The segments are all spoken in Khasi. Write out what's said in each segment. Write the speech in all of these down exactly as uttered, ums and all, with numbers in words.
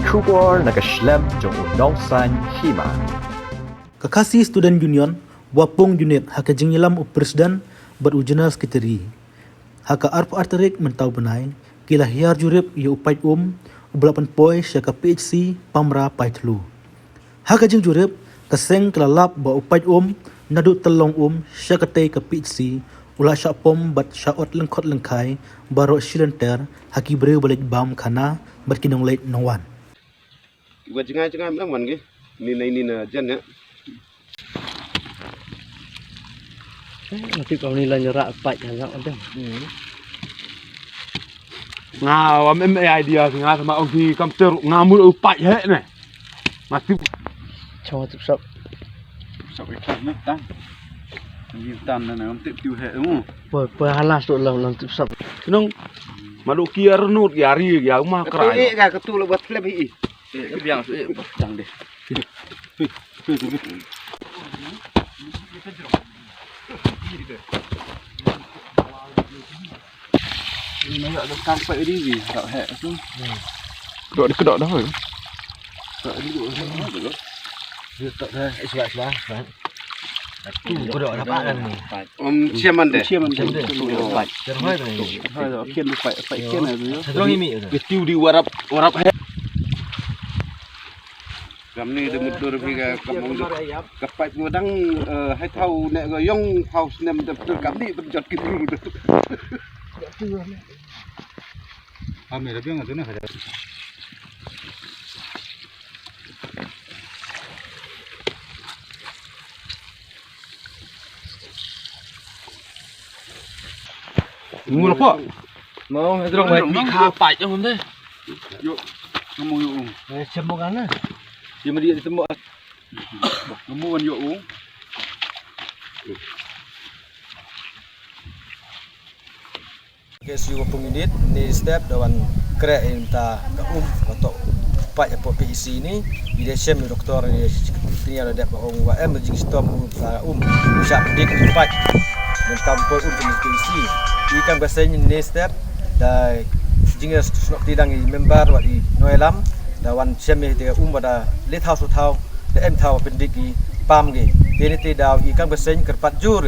Khubor na ka shlem jong u nongsan hima. Ka Khasi Student Union, Wapung Unit, ha ka jingïalam u President bad u General Secretary. Ha ka arphew ar tarik mynta u bnai, ki la hiar jurip ïa u paid um, uba la pynpoi sha ka P H C Pamra Paithlu. Ha ka jingjurip, ka seng ka la lap ba u paid um, naduh tyllong um, sha katei ka P H C, u la shah pom bad shah ot lyngkhot lyngkhai, baroh shi lynter, ha ki briew ba leit bam khana, bad ki nongleit nongwan. Wat jngai jngai mlang wan gi. Ni nai ni na jan ya. Eh, nanti kau ni lan nyerak paid kan yak ada. Nga wa mem idea si nga sama ong si kam ter nga mul u paid he ne. Mati. Chong tu sap. Sap ikan ne tan. Ni tan na na tip tiu he mu. Poi poi halas tu lam lam tu sap. Senung. Malu kia renut ya ri ya uma krai. Eh, ka tu lo buat film hi. Eh, biang su eh, dang deh. Ini nak ada kampai di ni, tak hek tu. Kedok dia kedok dah. Tak ada dulu. Dia tak dah, eh, sebab, sebab, sebab. Tu, kedok dapat kan ni. Om siaman deh. Siaman deh. Siaman deh. Terhoi tu ni. Hai, kian pai, pai kian tu. Satu lagi mi tu. Dia tiu di warap, warap hek. Kam ni de mudur phi ka kam ong ka paip ko dang, eh, hai thau ne ko yong thau snem de betul kam ni pynjot ki bru de. Ame da biang tu na ka. Ngul ko. Mau hidrong mai. Ka paip jong de. Yo. Kamu yo. Eh, sembuh kan? Dia mesti sembuh. Kamu kan yo. Ke si wa pung init ni step da wan kre in ta ka um wa to pa ya po P C ni. Ide sem doktor ni. Ni ala dep ong wa em jingshitom um ta um. Sha dik pat. Mynta poi um ni P C. I kam ka seng ni step da jingïasnok ti dang i member wa i Noelam da wan shem i te um wa da le thaw su thaw da em thaw pyndik i pam gi. Te ni te da i kam ka seng kyrpad jur.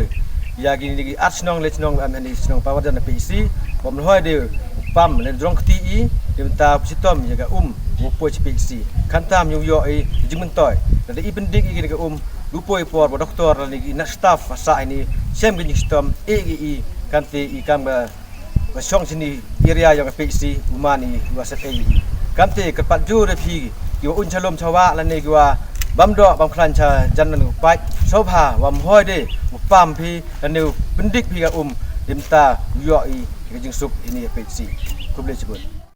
Ya gi ni gi ar shnong le shnong wa em ni shnong pa wa da na P C. Bom lhoi de pam le drong kti i de mynta shitom ya ga um. Mu poi chi P C. Kan tam yu yo i jingmyntoi. Da i pyndik i gi ni ga um. Lu poi por ba doktor lane ki nat staff sa ini sem ki stom e i kan te i kam ba ba shong sini area yang P C uma ni wa set e i kan te kyrpad jur phi ki wa un chalom chawa lane ki wa bam do bam khlan cha jan lane pat sobha wa mhoi de u pam phi lane u pyndik phi ga um dim ta yo i ka jingsuk ini P C. Khublei chibun.